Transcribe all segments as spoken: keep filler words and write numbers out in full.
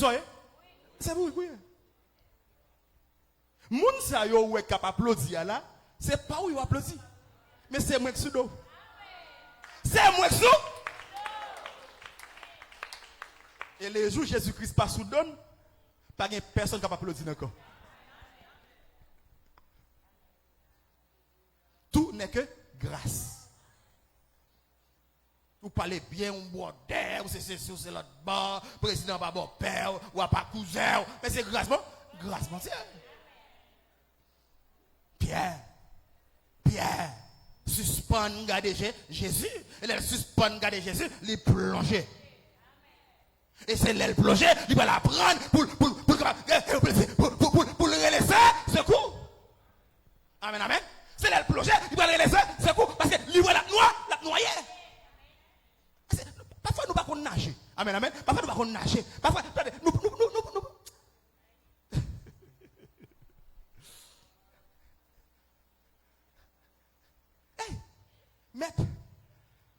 Sa w ye? Se bourik ou ye. Moun sa yo ou wè k ap aplodi a la, se pa ou yo aplodi. Men se mwen k sou do. Se mwen k sou. E lejou Jezi Kris pa sou do n, pa gen pèsonn k ap aplodi n ankò. Tout n'est que grâce. Ou pale byen, ou bwòdè, ou se sesi, ou se lòt bò, prezidan pa bòpè w, wa pa kouzen w. Men se gras, bon? Gras Bondye. Pyè, Pyè, sispann gade Je-, Jezi. E lè l sispann gade Jezi, li plonje. E se lè l plonje, li pral aprann pou l, pou l, pou l kapab, eh, eh, pou, pou, pou, pou, pou l rele se, sekou. Amèn, amèn. Se lè l plonje, li pral rele se, sekou, paske li wè l ap nwa, l ap nwaye. Se, pafwa nou pa konn naje. Amèn, amèn. Pafwa nou pa konn naje. Pafwa, tande, nou, nou, nou, nou, nou, Ey, mèt,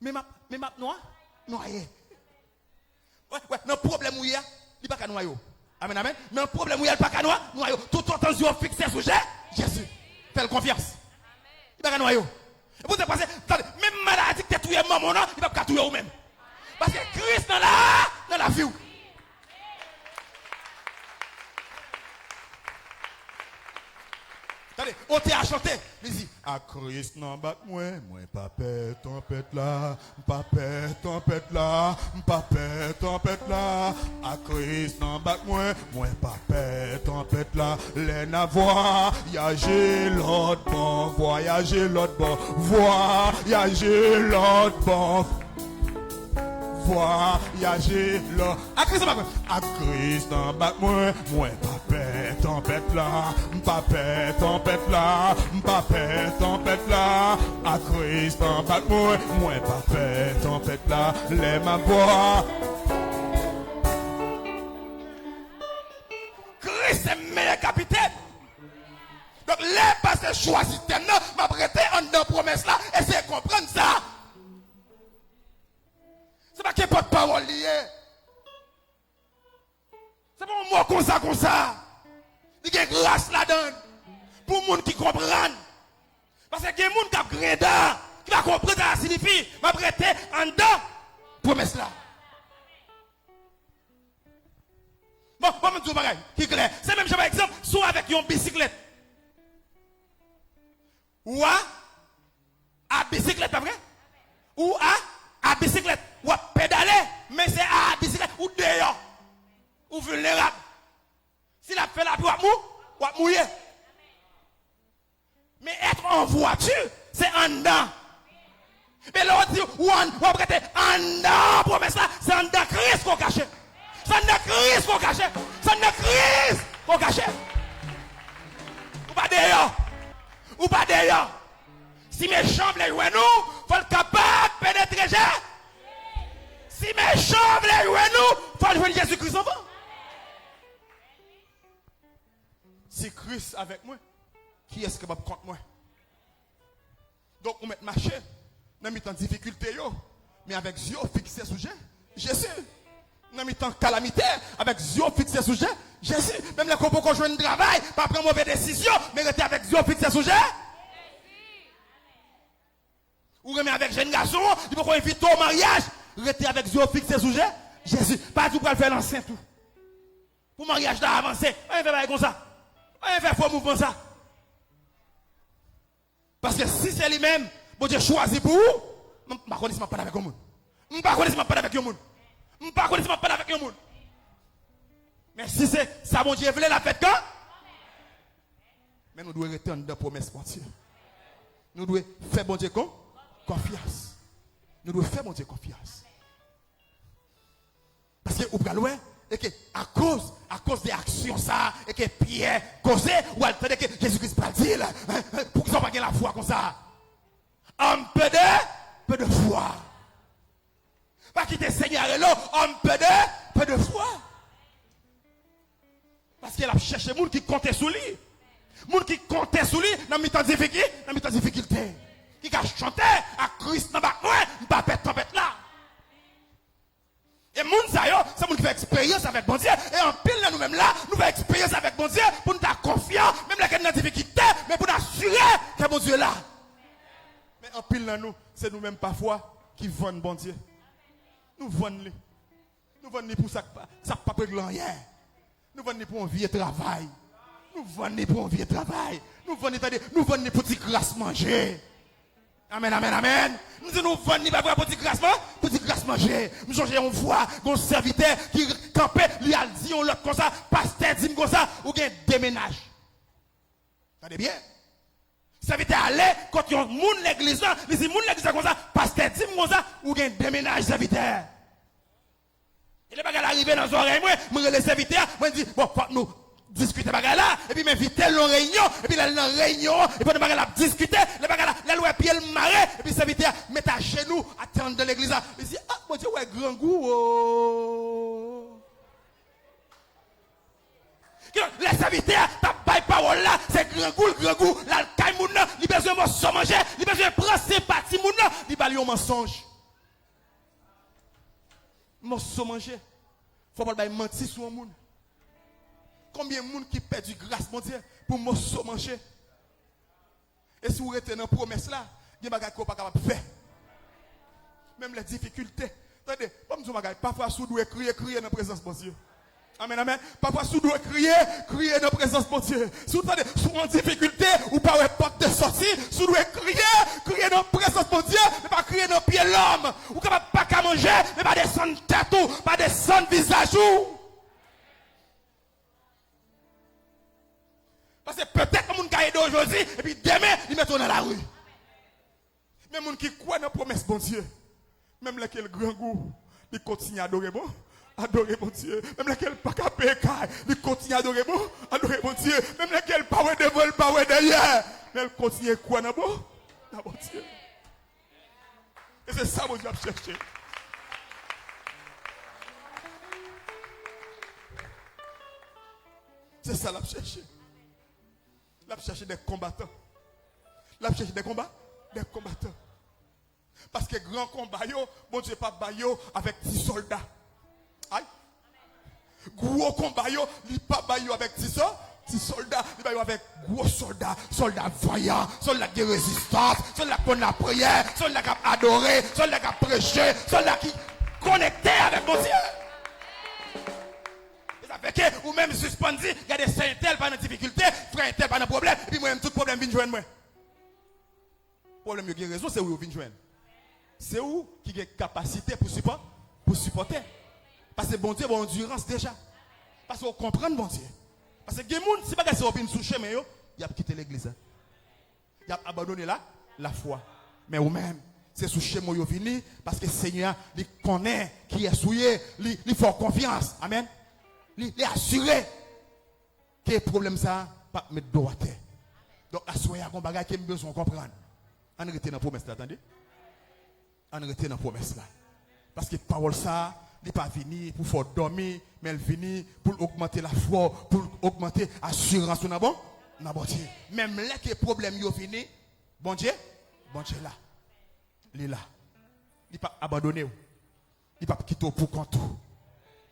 men m ap, men m ap nwa-, nwaye. Wè, wè, nan pwoblèm ou ye a, li pa ka nwaye w. Amèn, amèn. Nan pwoblèm ou ye a, li pa ka nwa-, nwaye w. Toutotan zye w fikse sou Je-, Jezi. Fè l konfyans. Li pa ka nwaye w. E pou sa pase, tande, menm maladi ki te touye manman w nan, li p ap ka touye w menm. Paske Kris nan la, nan lavi w. Tande, otè a chante, li di, ak Kris nan bak mwen, mwen pa pè tanpèt la, m pa pè tanpèt la, m pa pè tanpèt la. Ak Kris nan bak mwen, mwen pa pè tanpèt la. Lè n ap vwayaje lòt bò, vwayaje lòt bò, vwayaje lòt bò. Vwayaje lò. Ak Kris nan bak mwen. Ak Kris nan bak mwen, mwen pa pè tanpèt la. M pa pè tanpèt la. M pa pè tanpèt la. Ak Kris nan bak mwen, mwen pa pè tanpèt la. Lè m ap bwa. Kris se meyè kapitèn. Donk, lè pastè chwazi tèm nan, m ap rete anndan pwomès la, eseye konprann sa. Se pa kenpòt pawòl li ye. Se pa yon mo konsa konsa. Li gen gras ladan l pou moun ki konprann. Paske gen moun k ap griyen dan, ki pa konprann sa sa siyifi. M ap rete anndan pwomès la. Bon, bon, m di w bagay ki klè. Se menm jan, pa egzanp, si w avèk yon bisiklèt. Ou a, a bisiklèt, pa vre? Ou a, a bisiklèt. W ap pedale, men se a, a bisiklèt. Ou deyò. Ou vilnerab. Si l ap fè lapli, w ap mou-, w ap mouye. Men être en voiture, se anndan. Men lè w di ou ann-, w ap rete anndan pwomès la, se anndan Kris ke w kache. Se anndan Kris ke w kache. Se anndan Kris ke w kache. Ou pa deyò. Ou pa deyò. Si mechan vle jwenn ou, fò l kapab penetre Je-, si mechan vle jwenn ou, fò l jwenn Jezi Kris anvan. Si Kris avèk mwen, kiyès ki kapab kont mwen? Donk, ou mèt mache nan mitan difikilte yo, men avèk zye w fikse sou Je-, Jezi. Nan mitan kalamite, avèk zye w fikse sou Je-, Jezi. Menm lè ke w poko jwenn travay, pa pran move desizyon, men rete avèk zye w fikse sou Je-, Ou renmen avèk jèn gason an, li poko envite w o maryaj. Rete avèk zye w fikse sou Je-, Jezi. Pa di w pral fè l ansent ou. Pou maryaj la avanse. Anyen fè bagay konsa. Anyen fè fo mouvman sa. Paske si se li menm, Bondye chwazi pou ou, m, m pa konnen si m ap pale avèk yon moun. M pa konnen si m ap pale avèk yon moun. M pa konnen si m ap pale avèk yon moun. Men si se sa Bondye vle, l ap fèt kan Men nou dwe rete anndan pwomès Bondye. Nou dwe fè Bondye kon-, konfyans. Nou dwe fè Bondye konfyans. Paske ou pral wè, e ke akoz, akoz de aksyon sa a, e ke Pyè koze, ou al tande ke Jezi Kris pral di l, en, en, poukisa w pa gen lafwa konsa? Homme peu de, peu de foi. Pa kite Senyè a rele w homme peu de, peu de foi. Paske l ap chèche moun ki konte sou li. Moun ki konte sou li nan mitan difiki-, nan mitan difikilte. Ki ka chante ak Kris nan bak mwen, m pa pè tanpèt la. E moun sa yo, se moun ki fè eksperyans avèk Bondye. E anpil nan nou menm la, nou fè eksperyans avèk Bondye pou n ta konfyan, menm lè ke n nan difikilte, men pou n asire ke Bondye la. Men anpil nan nou, se nou menm pafwa ki vann Bondye. Nou vann li. Nou vann li pou sa k pa, sa k p ap regle anyen. Nou vann li pou yon vye travay. Nou vann li pou yon vye travay. Nou vann li, tande, nou vann li pou ti kras manje. Amèn, amèn, amèn. M di nou vann li pa vre pou ti kras man-, pou ti kras manje. M sonje yon fwa, gon sèvitè ki kanpe, li al di yon lòt konsa, pastè di m konsa, ou gen de mennaj. Tande byen. Sèvitè ale kot yon moun legliz la, li di moun legliz la konsa, pastè di m konsa, ou gen de mennaj sèvitè. E lè bagay la rive nan zòrèy mwen, mwen rele sèvitè a, mwen di, bon, fòk nou diskite bagay la, epi m envite l nan reyinyon, epi lè l nan reyinyon an, epi pandan bagay la ap diskite, lè bagay la, lè l wè pye l mare, epi sèvitè a met ajenou atè anndan legliz la. Li di, ah, Bondye wè grangou, o. Kidonk, lè sèvitè a t ap bay pawòl la, se grangou l grangou, l al kay moun nan, li bezwen mòso manje, li bezwen pran senpati moun nan, li ba l yon mansonj. Mòso manje. Fò pa l bay manti sou yon moun. Konbyen moun ki pèdi gras Bondye pou mòso manje? E si w rete nan pwomès la, gen bagay ke w pa kapab fè. Menm lè difikilte. Tande, ban m di w bagay, pafwa si w dwe kriye, kriye nan prezans Bondye. Amèn, amèn. Pafwa si w dwe kriye, kriye nan prezans Bondye. Si w tande, si w an difikilte, ou pa wè pòt de sòti, si w dwe kriye, kriye nan prezans Bondye, men pa kriye nan pye lòm. Ou kapab pa ka manje, men pa desann tèt ou, pa desann vizaj ou. Paske petèt yon moun ka ede w jodi, epi demen, li mete w nan lari. Men moun ki kwè nan pwomès Bondye, menm lè ke l grangou, li kontinye adore bon, adore Bondye. Menm lè ke l pa ka peye kay, li kontinye adore bon, adore Bondye. Menm lè ke l pa wè devan, l pa wè dèyè, men l kontinye kwè nan bon, nan Bondye. E se sa Bondye ap chèche. Se sa l ap chèche. L ap chèche de konbatan. L ap chèche de konba, de konbatan. Paske gran konba yo, Bondye p ap bay yo avèk ti sòlda. Ay! Gwo konba yo, li pa bay yo avèk ti sò-, ti sòlda, li bay yo avèk gwo sòlda, sòlda vanyan, sòlda ki gen rezistans, sòlda ki konn lapriyè, sòlda k ap adore, sòlda k ap preche, sòlda ki konekte avèk Bondye. E sa fè ke ou menm sispann di, gade sè entèl pa nan difikilte, frè entèl pa nan pwoblèm, epi mwen menm tout pwoblèm vin jwenn mwen. Pwoblèm yo gen rezon, se ou yo vin jwenn. Se ou ki gen kapasite pou sipò-, pou sipòte. Paske Bondye ba w andirans deja. Paske w konprann Bondye. Paske gen moun, si bagay sa yo vin sou chemen yo, y ap kite legliz la. Y ap abandone la, lafwa. Men ou menm, se sou chemen w yo vini, paske Senyè a, li konnen kiyès ou ye, li, li fè w konfyans. Amèn. Li, li asire ke pwoblèm sa a p ap met do w atè. Donk, aswè a, gon bagay ke m bezwen w konprann. Ann rete nan pwomès la, tande. Ann rete nan pwomès la. Paske pawòl sa a, li pa vini pou fè w dòmi, men l vini pou l ogmante lafwa w, pou l ogmante asirans ou nan bon, nan Bondye. Menm lè ke pwoblèm yo vini, Bondye, Bondye la. Li la. Li p ap abandone w. Li p ap kite w pou kont ou.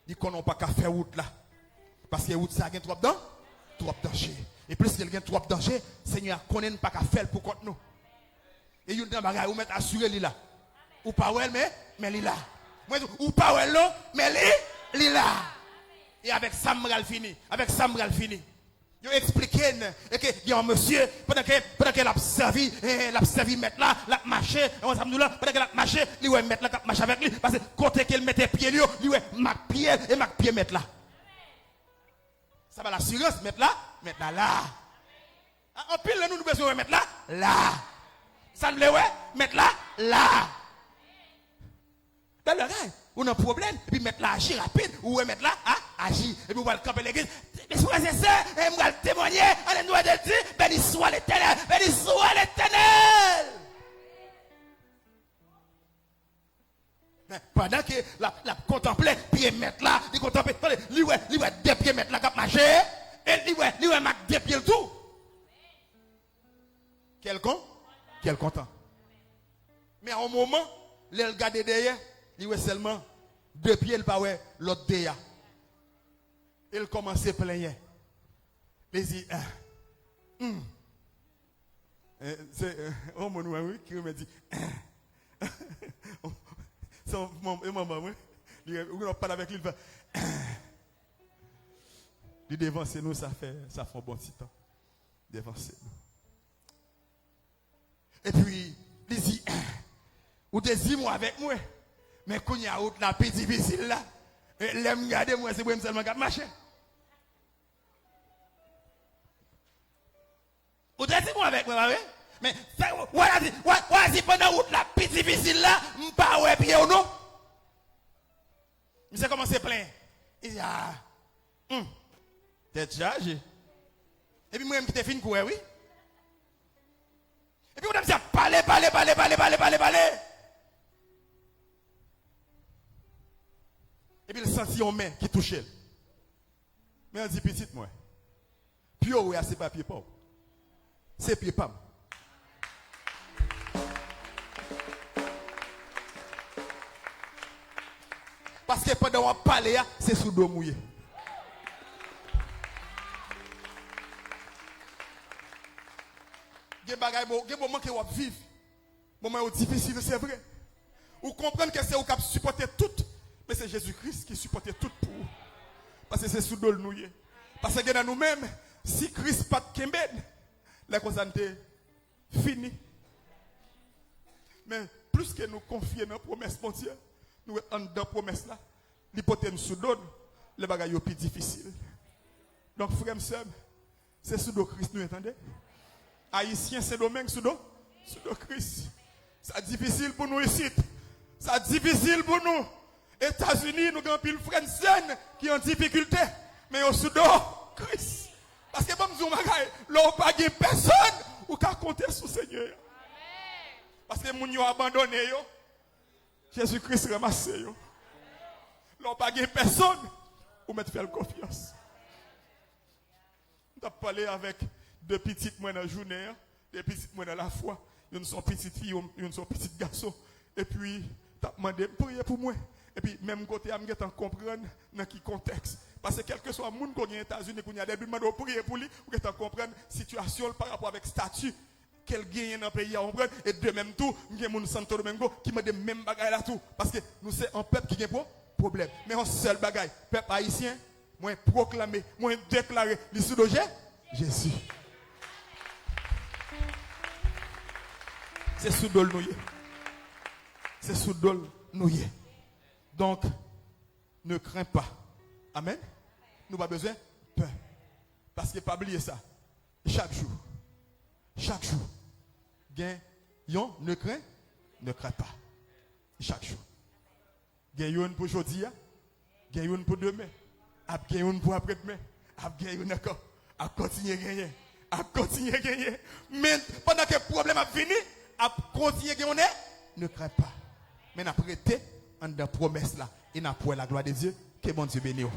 Li konnen w pa ka fè wout la. Paske wout sa a gen twòp dan-, twòp danje. E pliske l gen twòp danje, Senyè a konnen n pa ka fè l pou kont nou. E youn nan bagay, ou mèt asire li la. Ou pa wè l, men, men li la. Mwen di w, ou pa wè l non, men li, li la. E avèk sa m pral fini. Avèk sa m pral fini. Yo eksplike n, e ke gen yon mesye, pandan ke, pandan ke l ap sèvi, eh, l ap sèvi mèt la, l ap mache, e wè sa m di w la, pandan ke l ap mache, li wè mèt la k ap mache avèk li, paske kote ke l mete pye l yo, li wè mak pye l e mak pye mèt la. Sa ba l asirans, mèt la, mèt la la. A, anpil nan nou, nou bezwen wè mèt la la. Sa n vle wè, mèt la la. Bèl bagay. Ou nan pwoblèm, epi mèt la aji rapid, ou wè mèt la a, aji. Epi ou pral kanpe legliz. Mes frères et sœurs, e m pral temwanye, ann nou ede l di, béni soit l'Éternel, béni soit l'Éternel. Men, pandan ke l ap, l ap kontanple pye mèt la, li kontanple, tande, li wè, li wè de pye mèt la k ap mache, e li wè, li wè mak de pye l tou. Kè l kon-, kè l kontan. Men a yon moman, lè l gade dèyè, li wè sèlman de pye, l pa wè lòt de a. E l kòmanse plenyen. Li di, ah, hmm. Eh, se, eh, yon moun, wi, ki renmen di, eh. Se yon manm, yon manman, wi. Li, ou gen pale avèk li, li fè, eh. Li devanse nou, sa fè, sa fè yon bon ti tan. Devanse nou. Epi, li di, eh, ou te di mwen avèk mwen, men kounye a wout la pi difisil la. E lè m gade, m wè se mwen sèlman k ap mache. Ou te di mwen avèk mwen, pa vre? Men, sa, w a di, w a, w a di pandan wout la pi difisil la, m pa wè pye w non. Misye kòmanse plenyen. Li di, ah, hmm, tèt chaje. Epi mwen menm ki te fin kouri, wi. Epi ou menm se ap pale, pale, pale, pale, pale, pale, pale. Epi l santi yon men ki touche l. Men l di, pitit mwen, pye w wè a, se pa pye pa w. Se pye pa m. Paske pandan w ap pale a, se sou do m ou ye. Gen bagay, bon, gen moman ke w ap viv. Moman yo difisil, se vre. Ou konprann ke se ou k ap sipòte tout, men se Jezi Kris ki sipòte tout pou ou. Paske se sou do l nou ye. Paske gen nan nou menm, si Kris pa t kenbe n, lè konsa n te fini. Men, plis ke nou konfye nan pwomès Bondye, nou ret anndan pwomès la, li pote n sou do n, lè bagay yo pi difisil. Donk, frè m, sè m, se sou do Kris nou ye, tande. Ayisyen, Sendomeng, sou do, sou do Kris. Sa difisil pou nou isit. Sa difisil pou nou. Etazini, nou gen anpil frè n sè n ki an difikilte, men yo sou do Kris. Paske ban m di w yon bagay, lè w pa gen pèsonn, ou ka konte sou Senyè a. Paske moun yo abandone yo, Jezi Kris ranmase yo. Lè w pa gen pèsonn, ou mèt fè l konfyans. M t ap pale avèk de pitit mwen nan jounen an, de pitit mwen nan lafwa. Youn se yon pitit fi, youn, youn se yon pitit gason. Epi, t ap mande m priye pou mwen. Epi, menm kote a, m gentan konprann nan ki kontèks. Paske kèlkeswa moun ke w gen Etazini kounye a, depi l mande w priye pou li, ou gentan konprann sitiyasyon l pa rapò avèk estati ke l genyen nan peyi a, w konprann? E de menm tou, m gen moun Santo Domingo ki mande m menm bagay la tou. Paske nou se yon pèp ki gen pwo-, pwoblèm. Men yon sèl bagay, pèp ayisyen, mwen pwoklame, mwen deklare, li sou do Je-, Jezi. Se sou do l nou ye. Se sou do l nou ye. Donk, ne crains pas. Amèn. Nou pa bezwen pè. Paske pa bliye sa. Chak jou. Chak jou. Gen yon ne crains, ne crains pas. Chak jou. Gen youn pou jodi a, gen youn pou demen, ap gen youn pou apredmen, ap gen youn ankò, ap kontinye genyen, ap kontinye genyen. Men pandan ke pwoblèm ap vini, ap kontinye gen youn, ne crains pas. Men n ap rete anndan pwomès la e n ap wè la glwa de Dye. Ke Bondye beni w.